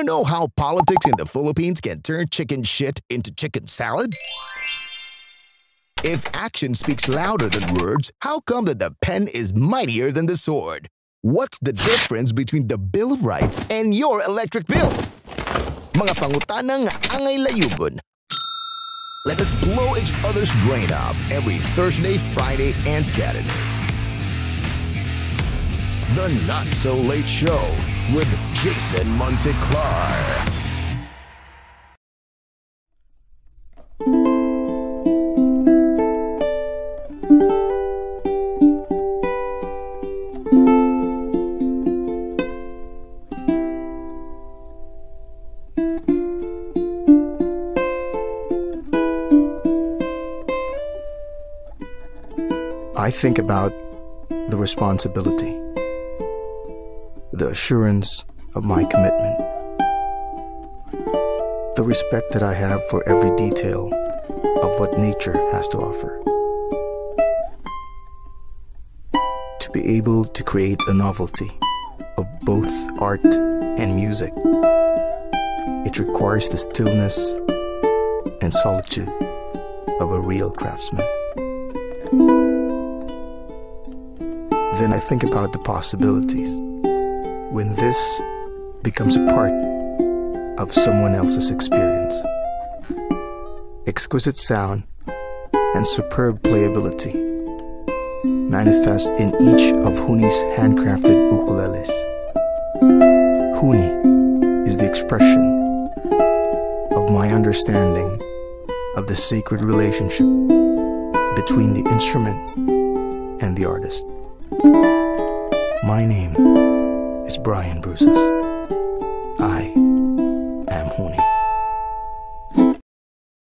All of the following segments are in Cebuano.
know how politics in the Philippines can turn chicken shit into chicken salad? If action speaks louder than words, how come that the pen is mightier than the sword? What's the difference between the Bill of Rights and your electric bill? Mga pangutanang angay layugon. Let us blow each other's brain off every Thursday, Friday, and Saturday. The Not So Late Show with Jason Monteclar. I think about the responsibility, the assurance of my commitment, the respect that I have for every detail of what nature has to offer. To be able to create a novelty of both art and music, it requires the stillness and solitude of a real craftsman. Then I think about the possibilities when this becomes a part of someone else's experience. Exquisite sound and superb playability manifest in each of Huni's handcrafted ukuleles. Huni is the expression of my understanding of the sacred relationship between the instrument and the artist. My name is Brian Bruces. I am Huni.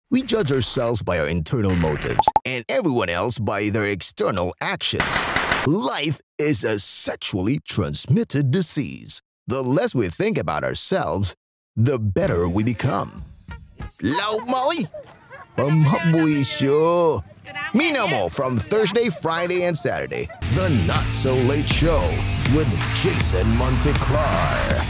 We judge ourselves by our internal motives and everyone else by their external actions. Life is a sexually transmitted disease. The less we think about ourselves, the better we become. Lao Maui! Pamhabuisyo! Minamo from Thursday, Friday, and Saturday. The Not So Late Show with Jason Monteclar.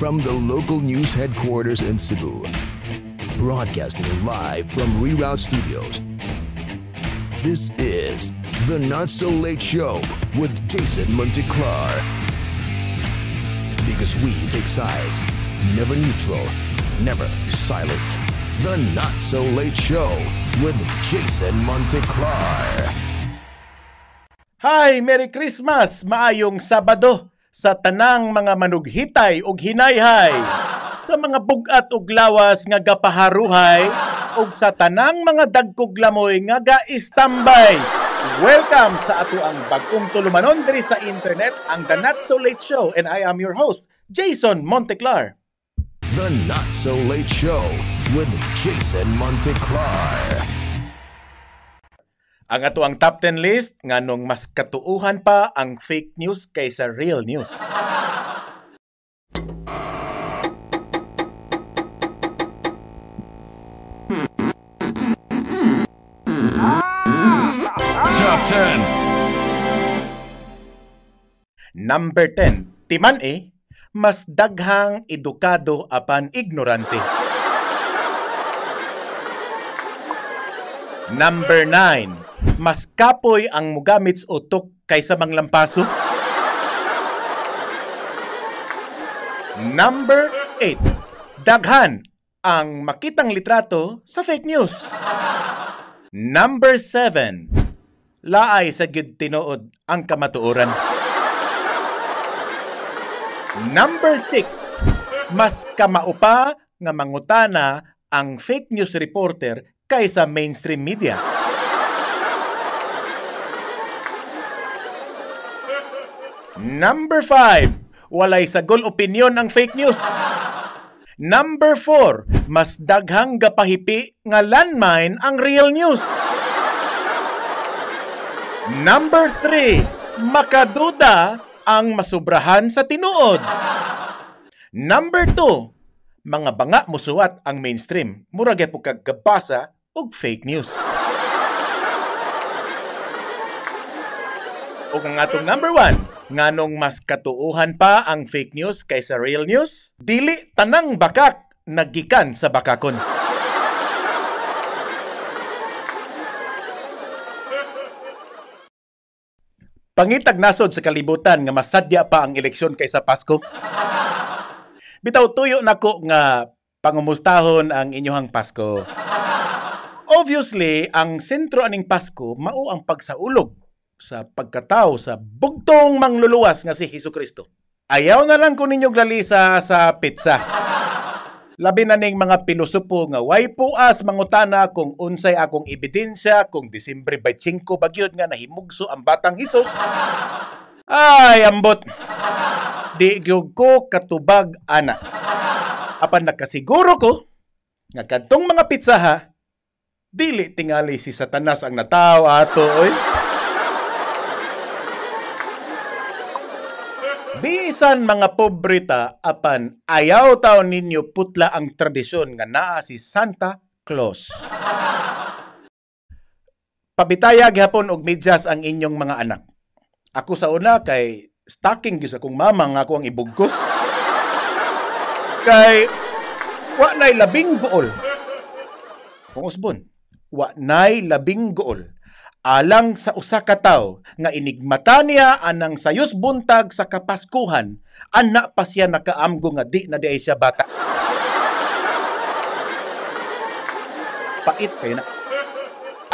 From the local news headquarters in Cebu, broadcasting live from Reroute Studios, this is The Not So Late Show with Jason Monteclar. Because we take sides, never neutral, never silent. The Not So Late Show with Jason Monteclar. Hi! Merry Christmas! Maayong Sabado! Sa tanang mga manughitay ug hinayhay, sa mga bug-at ug lawas nga gapaharuhay, ug sa tanang mga dagkog lamoy nga gaistambay. Welcome sa ato ang bag-ong tulumanon diri sa internet, ang The Not So Late Show, and I am your host, Jason Monteclar. The Not So Late Show with Jason Monteclar. Ang ato ang top 10 list, nganong mas katuuhan pa ang fake news kaysa real news. Top 10. Number 10. Timan mas daghang edukado apan ignorante. Number 9. Mas kapoy ang mugamit sa utok kaysa manglampaso. Number 8. Daghan ang makitang litrato sa fake news. Number 7. Laay sa gyud tinuod ang kamatuoran. Number 6. Mas kamao pa nga mangutana ang fake news reporter kaysa mainstream media. Number 5, walay sagol opinyon ang fake news. Number 4, mas daghang gapahipi nga landmine ang real news. Number 3, makaduda ang masubrahan sa tinuod. Number 2, mga banga musuwat ang mainstream. Mura gyud kag gabasa og fake news. Ug ang atong number 1, nganong mas katuohan pa ang fake news kaysa real news? Dili tanang bakak naggikan sa bakakon. Pangitag nasod sa kalibutan nga masadya pa ang eleksyon kaysa Pasko. Bitaw tuyo nako nga pangumustahon ang inyohang Pasko. Obviously, ang sentro aning Pasko mao ang pagsaulog sa pagkatao sa bugtong mangluluwas nga si Hesukristo. Ayaw na lang ko ninyo lalisa sa pizza. Labi na ning mga pilosopo nga way puas mangutana kung unsay akong ebidensya kung Disyembre 25 bagyod nga nahimugso ang batang Hesus. Ay, ambot. Di gyud ko katubag ana. Apan nakasiguro ko nga kadtong mga pizza ha, dili tingali si Satanas ang nataw ato oy. Bisan mga pobre ta, apan ayaw taon ninyo putla ang tradisyon nga naa si Santa Claus. Pabitaya gihapon og medyas ang inyong mga anak. Ako sa una kay stocking gyud sa akong mama nga ako ang ibugkos. Kay wa nay labing gool. Kung usbon, wa nay labing gool. Alang sa usa ka tawo nga inigmata niya anang sayos buntag sa Kapaskuhan, ana pa siya nakaamgo nga di na diay siya bata. Pait kayo na.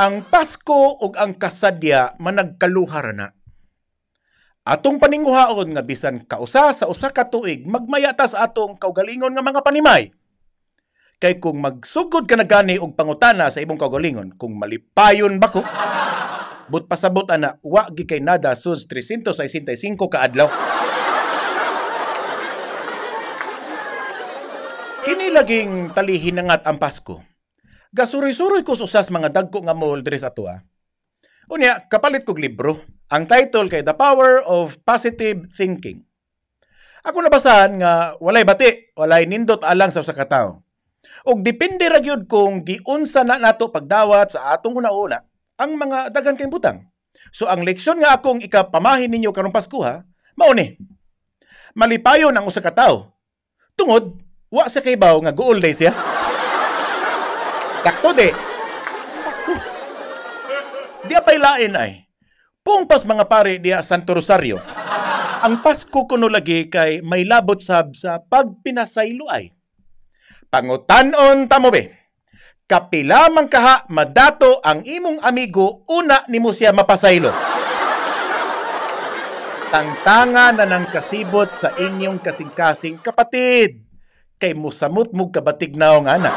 Ang Pasko ug ang kasadya managkaluhara na. Atong paninguhaon nga bisan kausa sa usa ka tuig magmaya ta sa atong kaugalingon nga mga panimay. Kay kung magsugod ka na gani og pangutana sa imong kaugalingon kung malipayon ba ko, but pasabot ana wa gi kay nada sus 365 ka adlaw. Kini laging talihinangat ang Pasko. Gasuroy-suroy ko sa usas mga dagko nga mall diri sa atoa. Unya kapalit kog libro. Ang title kay The Power of Positive Thinking. Ako nabasahan nga walay bati, walay nindot alang sa usa ka tawo. Og depende ra gyud kung giunsa na nato pagdawat sa atong una-una ang mga daghan kay butang. So ang leksyon nga akong ikapamahin ninyo karong Pasko ha, mao ni. Malipayon ang usa ka tawo. Tungod wa sa kaybaw nga gool day siya. Sakto de. Sakto. Di apay lain ay. Pungpas mga pare diya Santo Rosario. Ang Pasko kuno lagi kay may labot sab sa pagpinasaylo ay. Pangutan-on tamo be. Kapila man kaha madato ang imong amigo una nimo siya mapasaylo. Tangtanga na ng kasibot sa inyong kasing-kasing kapatid. Kay musamot mong kabatignaw nga anak.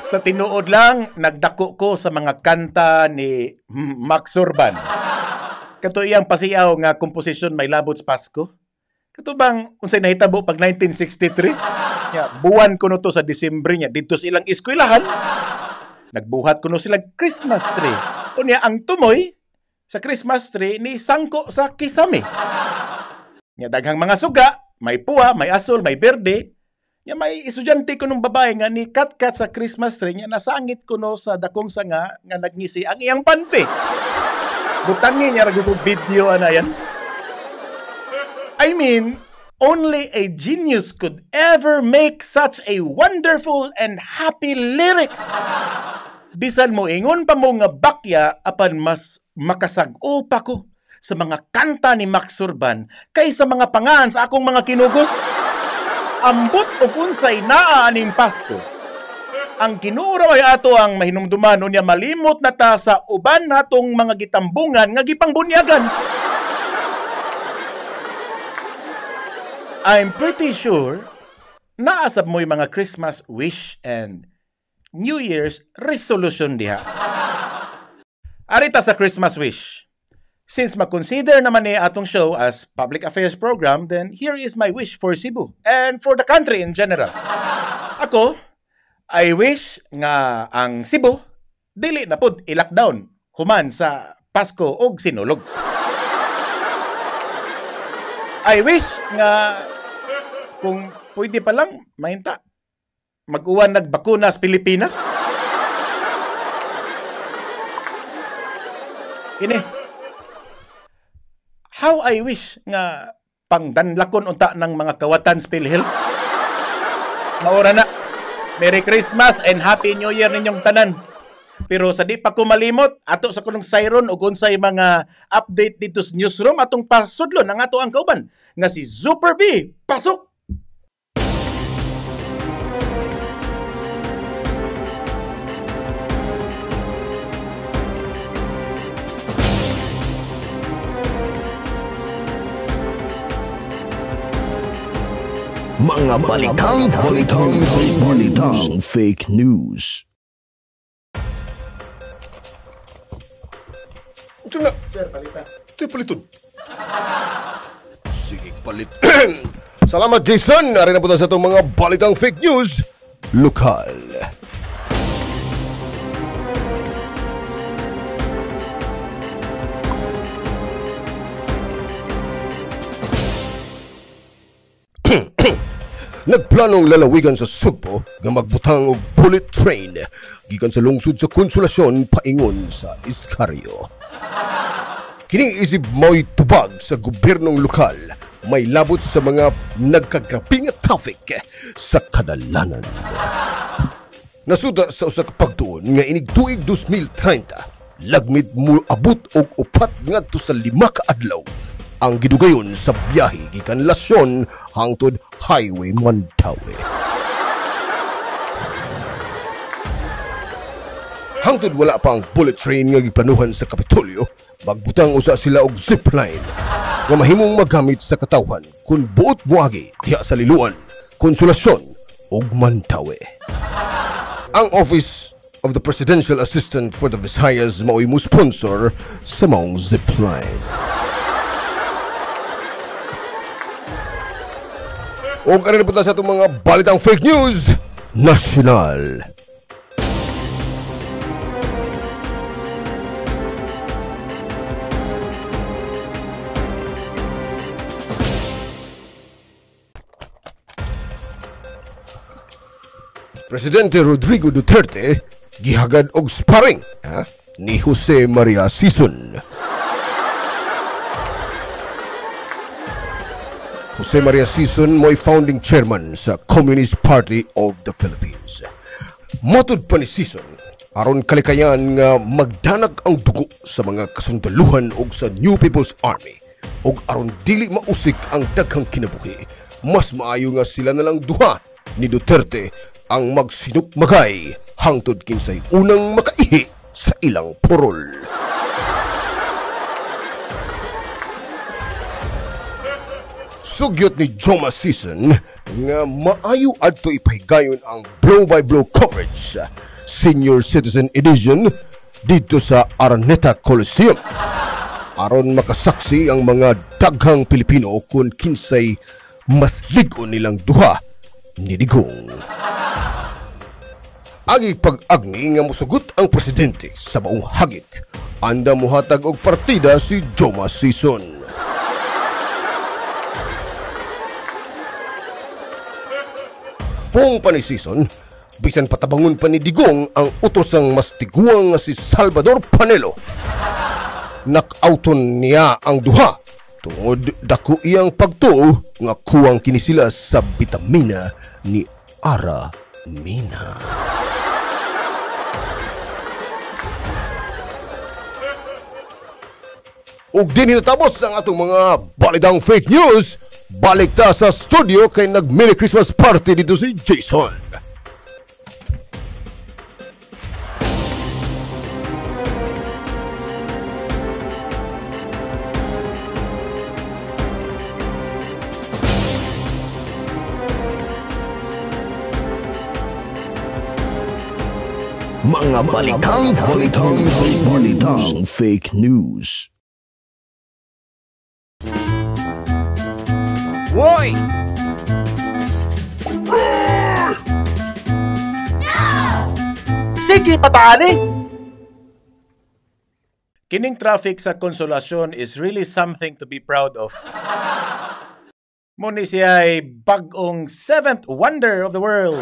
Sa tinuod lang, nagdako ko sa mga kanta ni Max Surban. Kato iyang pasiyaw nga komposisyon may labot sa Pasko. Kato bang unsay nahitabo pag 1963? Ya, buwan kuno to sa Disyembre niya didto sa ilang eskwelahan. Nagbuhat kuno sila Christmas tree. Unya ang tumoy sa Christmas tree ni sangko sa kisame. Nya daghang mga suga, may puwa, may asul, may berde. Nya may estudyante kunong babae nga ni kat-kat sa Christmas tree nya nasangit kuno sa dakong sanga nga nagngisi ang iyang pante. Butangi niya ra gud video ana yan. I mean, only a genius could ever make such a wonderful and happy lyrics. Bisan mo ingon pa mo nga bakya apan mas makasag-o pa ko sa mga kanta ni Max Surban kaysa mga pangan sa akong mga kinugos. Ambot og unsay naa aning Pasko. Ang Ginoo ra may ato ang mahinumduman unya malimot na ta sa uban natong mga gitambungan nga gipangbunyagan. I'm pretty sure naasab mo'y mga Christmas wish and New Year's resolution diha. Arita sa Christmas wish. Since makonsider naman ni atong show as public affairs program, then here is my wish for Cebu and for the country in general. Ako, I wish nga ang Cebu dili na pud i-lockdown human sa Pasko og Sinulog. I wish nga kung pwede pa lang mahinta mag-uwan nagbakuna sa Pilipinas. Ini. How I wish nga pangdanlakon unta ng mga kawatan sa PhilHealth. Maura na. Merry Christmas and Happy New Year ninyong tanan. Pero sa di pa ko malimot, ato sa kunong siren o unsay mga update dito sa newsroom, atong pasudlon ang ato ang kauban nga si Super B. Pasok! Mga balitang fake news. Balitang fake news. Ito na. Sir, palita. Ito paliton. Sige, palit. Salamat, Jason. Nari na po sa itong mga balitang fake news. Lokal. Nagplanong lalawigan sa Sugbo nga magbutang og bullet train gikan sa lungsod sa Konsolasyon paingon sa Escario. Kini isip mo'y tubag sa gobyernong lokal, may labot sa mga nagkagrabe nga traffic sa kadalanan. Nasuda sa usa ka pagtuon nga inig tuig 2030, lagmit mo abot og 4 ngadto sa 5 ka adlaw ang gidugayon sa biyahe gikan Lasyon hangtod Highway Mandaue. Hangtod wala pa ang bullet train nga giplanuhan sa Kapitolyo, magbutang usa sila og zipline nga mahimong magamit sa katawhan kun buot moagi diha sa Liloan, Konsolasyon ug Mandaue. Ang Office of the Presidential Assistant for the Visayas mao'y mo sponsor sa maong zipline. O karin po sa itong mga balitang fake news national. Presidente Rodrigo Duterte gihagad og sparring ni Jose Maria Sison. Jose Maria Sison mo'y founding chairman sa Communist Party of the Philippines. Matod pa ni Sison, aron kalikayan nga magdanag ang dugo sa mga kasundaluhan og sa New People's Army og aron dili mausik ang daghang kinabuhi, mas maayo nga sila nalang duha ni Duterte ang magsinukmagay hangtod kinsay unang makaihi sa ilang purol. Sugyot ni Joma Sison nga maayo adto ipahigayon ang blow-by-blow coverage Senior Citizen Edition dito sa Araneta Coliseum aron makasaksi ang mga daghang Pilipino kung kinsay mas lig-on nilang duha ni Digong. Agi pag-agni nga mosugot ang presidente sa maong hagit, anda mohatag og partida si Joma Sison. Pong pa ni Sison, bisan patabangon pa ni Digong ang utosang mas tiguang nga si Salvador Panelo. Nakauton niya ang duha tungod dako iyang pagtuo nga kuwang kini sila sa bitamina ni Ara Mina. Ug din natapos ang atong mga balitang fake news. Balik ta sa studio kay nag-Merry Christmas party dito si Jason. Mga balitang fake news. Balitang fake news. Woy! Sige, pataani! Kining traffic sa Consolacion is really something to be proud of. Muni siya'y bag-ong seventh wonder of the world.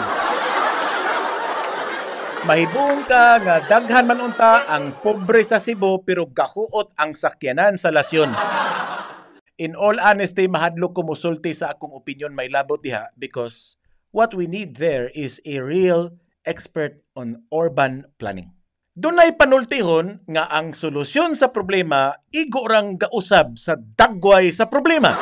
Mahibong ka nga daghan man unta ang pobre sa Cebu pero gahuot ang sakyanan sa lasyon. In all honesty, mahadlok ko musulti sa akong opinion may labot diha because what we need there is a real expert on urban planning. Dunay panultihon nga ang solusyon sa problema igo rang gausab sa dagway sa problema.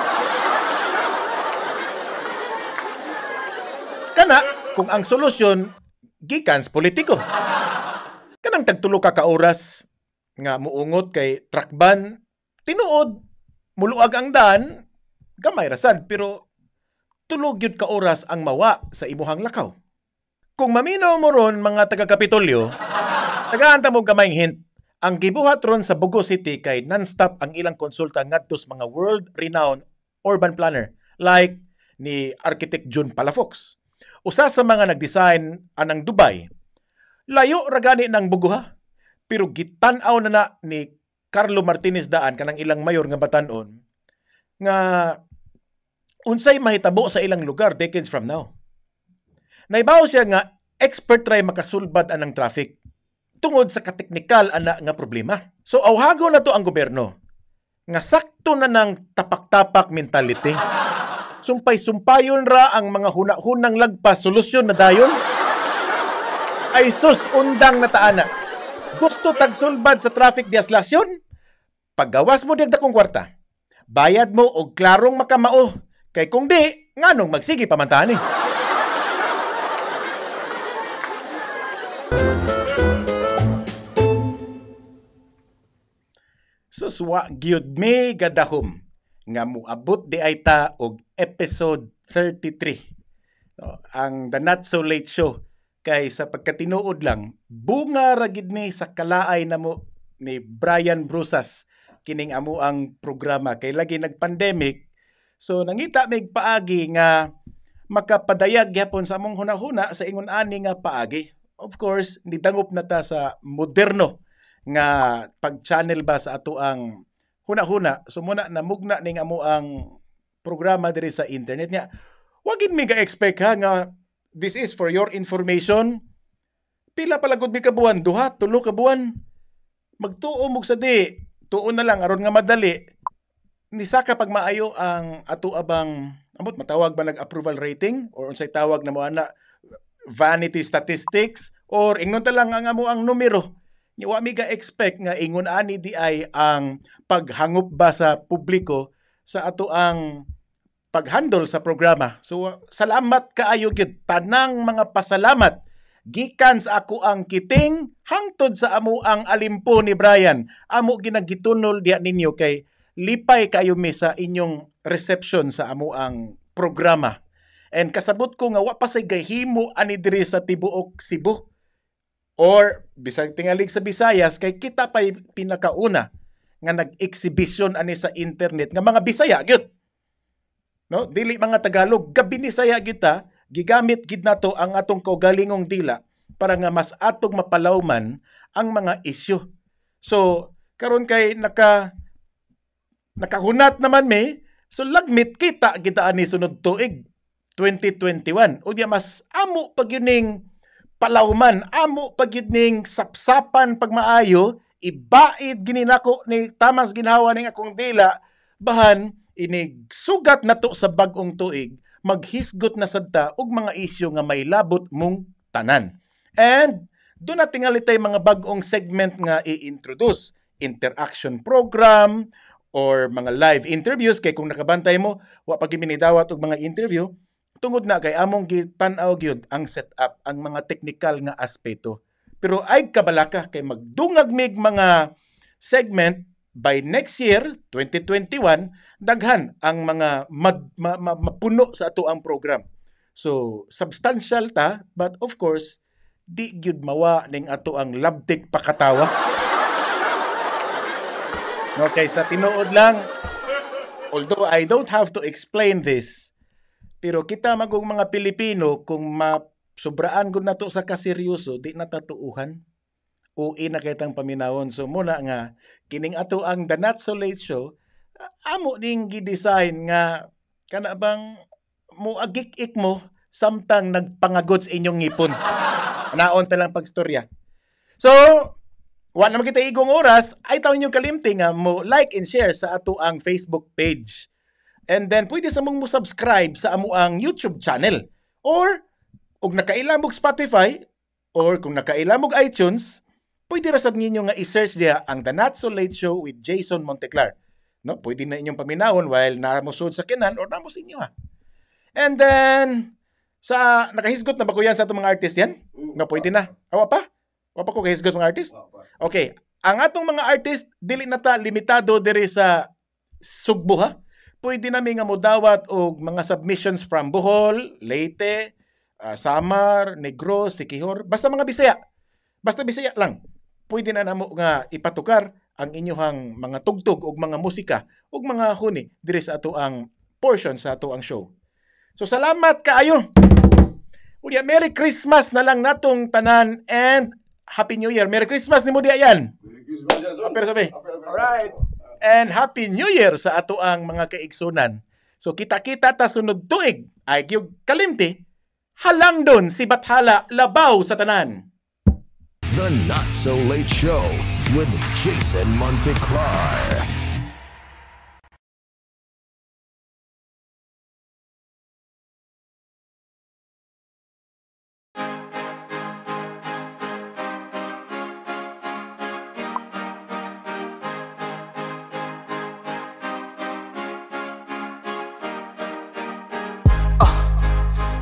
Kana kung ang solusyon gikan sa politiko. Kanang tagtulo ka oras nga muungot kay trakban, tinuod muluag ang daan, gamay rasad pero tulog gyud ka oras ang mawa sa imuhang lakaw. Kung maminaw mo ron mga taga-Kapitolyo, tagaan ta mo gamayng hint. Ang gibuhat ron sa Bogo City kay non-stop ang ilang konsulta ngadto sa mga world-renowned urban planner like ni Architect Jun Palafox. Usa sa mga nagdesign anang Dubai. Layo ra gani ng Bogo ha. Pero gitan-aw na na ni Carlo Martinez daan kanang ilang mayor nga batan-on nga unsay mahitabo sa ilang lugar decades from now. Naibaw siya nga expert ray makasulbad anang traffic tungod sa kateknikal ana nga problema. So awhago na to ang gobyerno nga sakto na ng tapak-tapak mentality. Sumpay-sumpayon ra ang mga huna-hunang lagpas, solusyon na dayon. Ay sus, undang na taana. Gusto tagsulbad sa traffic diaslasyon? Paggawas mo dagdakong kwarta, bayad mo og klarong makamao. Kay kung di, nganong magsige pamantahan eh. Suswa gyud mi gadahom nga muabot di ay ta og episode 33. No, ang The Not So Late Show kay sa pagkatinuod lang bunga ra gid ni sa kalaay namo ni Brian Brusas kining amo ang programa kay lagi nag-pandemic, so nangita mig paagi nga makapadayag gyapon sa among hunahuna sa ingon ani nga paagi. Of course, nidangop na ta sa moderno nga pag-channel ba sa ato ang huna-huna. So muna namugna ning amo ang programa diri sa internet niya. Wagid mi ga-expect ha nga this is for your information. Pila pala gud mi ka buwan, duha, tulo ka buwan. Magtuo mo sa di, tuo na lang aron nga madali. Nisaka pag maayo ang ato abang amot matawag ba nag-approval rating or unsay tawag na mo ana vanity statistics or ingnon ta lang ang amo ang numero. Wa mi ga-expect nga ingon ani di ay ang paghangop ba sa publiko sa ato ang paghandle sa programa. So salamat kaayo gyud tanang mga pasalamat gikan sa ako ang kiting hangtod sa amo ang alimpo ni Brian. Amo ginagitunol diha ninyo kay lipay kayo mi sa inyong reception sa amo ang programa. And kasabot ko nga wa pa say gahimo ani diri sa tibuok Cebu or bisag tingalig sa Visayas kay kita pa'y pinakauna nga nag-exhibition ani sa internet nga mga Bisaya gyud. No, dili mga Tagalog, gabi ni saya kita, gigamit gid nato ang atong kaugalingong dila para nga mas atong mapalawman ang mga isyu. So, karon kay nakahunat naman mi, so lagmit kita kita ani sunod tuig 2021. Unya mas amo pag yun ning palawman, amo pag yun ning sapsapan pagmaayo, ibaid gininako ni tamas ginhawa ning akong dila, bahan inig sugat na to sa bag-ong tuig, maghisgot na sadta og mga isyu nga may labot mong tanan. And doon na tingali tay mga bag-ong segment nga i-introduce, interaction program or mga live interviews kay kung nakabantay mo, wa pa gyud minidawat og mga interview tungod na kay among gitan-aw gyud ang setup, ang mga technical nga aspeto. Pero ay kabalaka kay magdungag mig mga segment by next year, 2021, daghan ang mga mapuno sa ato ang program. So, substantial ta, but of course, Di gyud mawa ning ato ang labtik pakatawa. Okay, sa tinuod lang, although I don't have to explain this, pero kita magong mga Pilipino, kung masubraan gud nato sa kaseryoso, di na tatuuhan. Ui na kitang paminawon. So muna nga, kining ato ang The Not So Late Show, amo ning gi-design nga kana bang muagik-ik mo samtang nagpangagot sa inyong ngipon. Naon ta lang pagstorya. So, wa naman kita igong oras, ay taon inyong kalimti nga mo like and share sa ato ang Facebook page. And then pwede sa mong mo subscribe sa amo ang YouTube channel. Or og nakaila mo Spotify or kung nakaila mo iTunes, pwede ra sad ninyo nga i-search diha ang The Not So Late Show with Jason Monteclar. No, pwede na inyong paminawon while namusod sa kinan or namo sa inyo ha. And then sa nakahisgot na ba ko yan sa atong mga artist yan? No, pwede na. Awa pa? Wa pa ko kahisgot mga artist? Okay. Ang atong mga artist dili na ta limitado diri sa Sugbo ha. Pwede nami nga modawat og mga submissions from Bohol, Leyte, Samar, Negros, Siquijor, basta mga Bisaya. Basta Bisaya lang. Pwede na namo nga ipatukar ang inyuhang mga tugtog og mga musika ug mga huni diri sa ato ang portion sa ato ang show. So salamat kaayo. Unya, Merry Christmas na lang natong tanan and Happy New Year. Merry Christmas nimo diya yan. Merry Christmas, Jason. Pero sabi. Alright. And Happy New Year sa ato ang mga kaigsunan. So kita-kita ta sunod tuig. Ay gyud kalimti halang don si Bathala labaw sa tanan. The Not So Late Show with Jason Monteclar.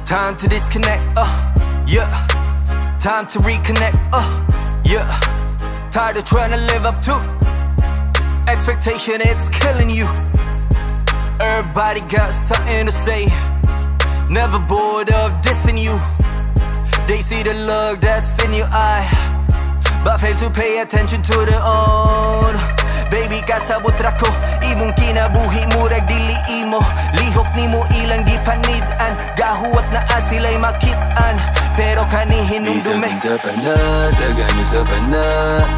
Time to disconnect, yeah. Time to reconnect, yeah. Tired of trying to live up to expectation, it's killing you. Everybody got something to say. Never bored of dissing you. They see the look that's in your eye, but fail to pay attention to their own. Baby, kasabot ra ko imong kinabuhi, murag dili imo. Lihok nimo ilang gipanid-an, gahuwat na sila'y makit-an. Pero kanihinumdume Bisag unsa pa na, sa ganyo sa pa na,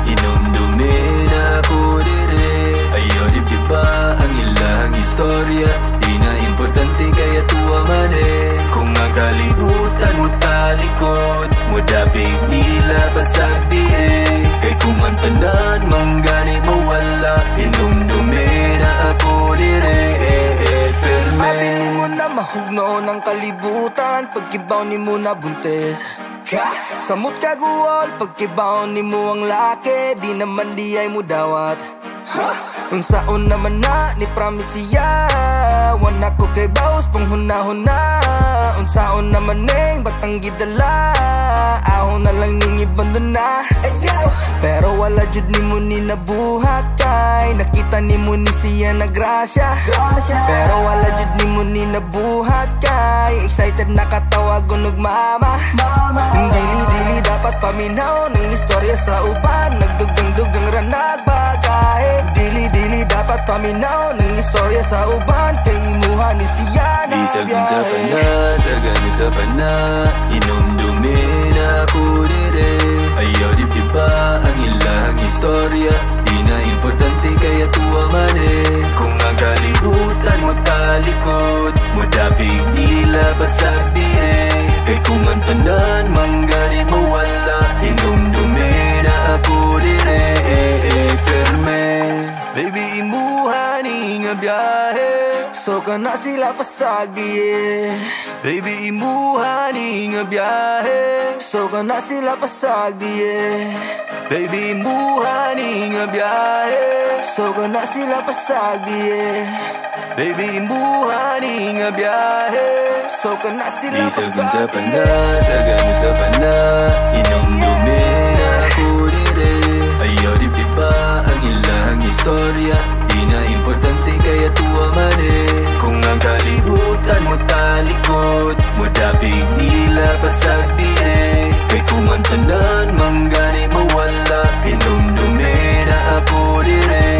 hinumdume na ako dire. Ayaw dibdib ba ang ilang istorya? Di na importante kaya tuwa man eh. Kung ang kalibutan mo talikod, mudapig nila basag di eh. Kay kung ang tanan manggani mawala, hinumdume na ako dire eh, eh, perme. Abi nimo na mahugno ng kalibutan, pagkibaw nimo na buntis ka. Samot ka guol, pagkibaw nimo ang laki, di naman di ay mo dawat. Ha? Unsaon naman na ni promise siya, wana ko kay baos panghunahuna. Unsaon naman ning batang gidala, ahon na lang ning ibandona. Pero wala jud nimo ni nabuhat kay nakita nimo ni siya na grasya. Pero wala jud nimo ni nabuhat kay excited nakatawag og mama. Dili dili dapat paminaw ng istorya sa uban, nagdugang-dugang ra nagbagahe. Dili dili dapat paminaw ng istorya sa uban, kay imuha ni siya na Bisag unsa pa biyahe. na, sa ganyo sa pa na, hinumdume na ako dire. Ayaw dibdib ba ang ilang istorya? Di na importante kaya tuwa man eh. Kung ang kalibutan mo talikod, mudapig nila basag di eh. Kay kung ang tanan manggani mawala, hinumdume na ako dire eh, eh, perme. Baby, imuha ni nga biyahe, So ka na sila pasagi eh. Baby, imuha ni nga biyahe, So ka na sila pasagi eh. Baby, imuha ni nga biyahe, So ka na sila pasagi eh. Baby, imuha ni nga biyahe, So ka na sila Bisag unsa pa pasagi na, sa ganyo sa pa na, hinumdume na ako dire. Ayaw dibdib ba ang ilang istorya? Di na importante kaya tuwa man eh. Kung ang kalibutan mo talikod, mudapig nila basag di eh. Kay kung ang tanan manggani mawala, hinumdumi na ako dire.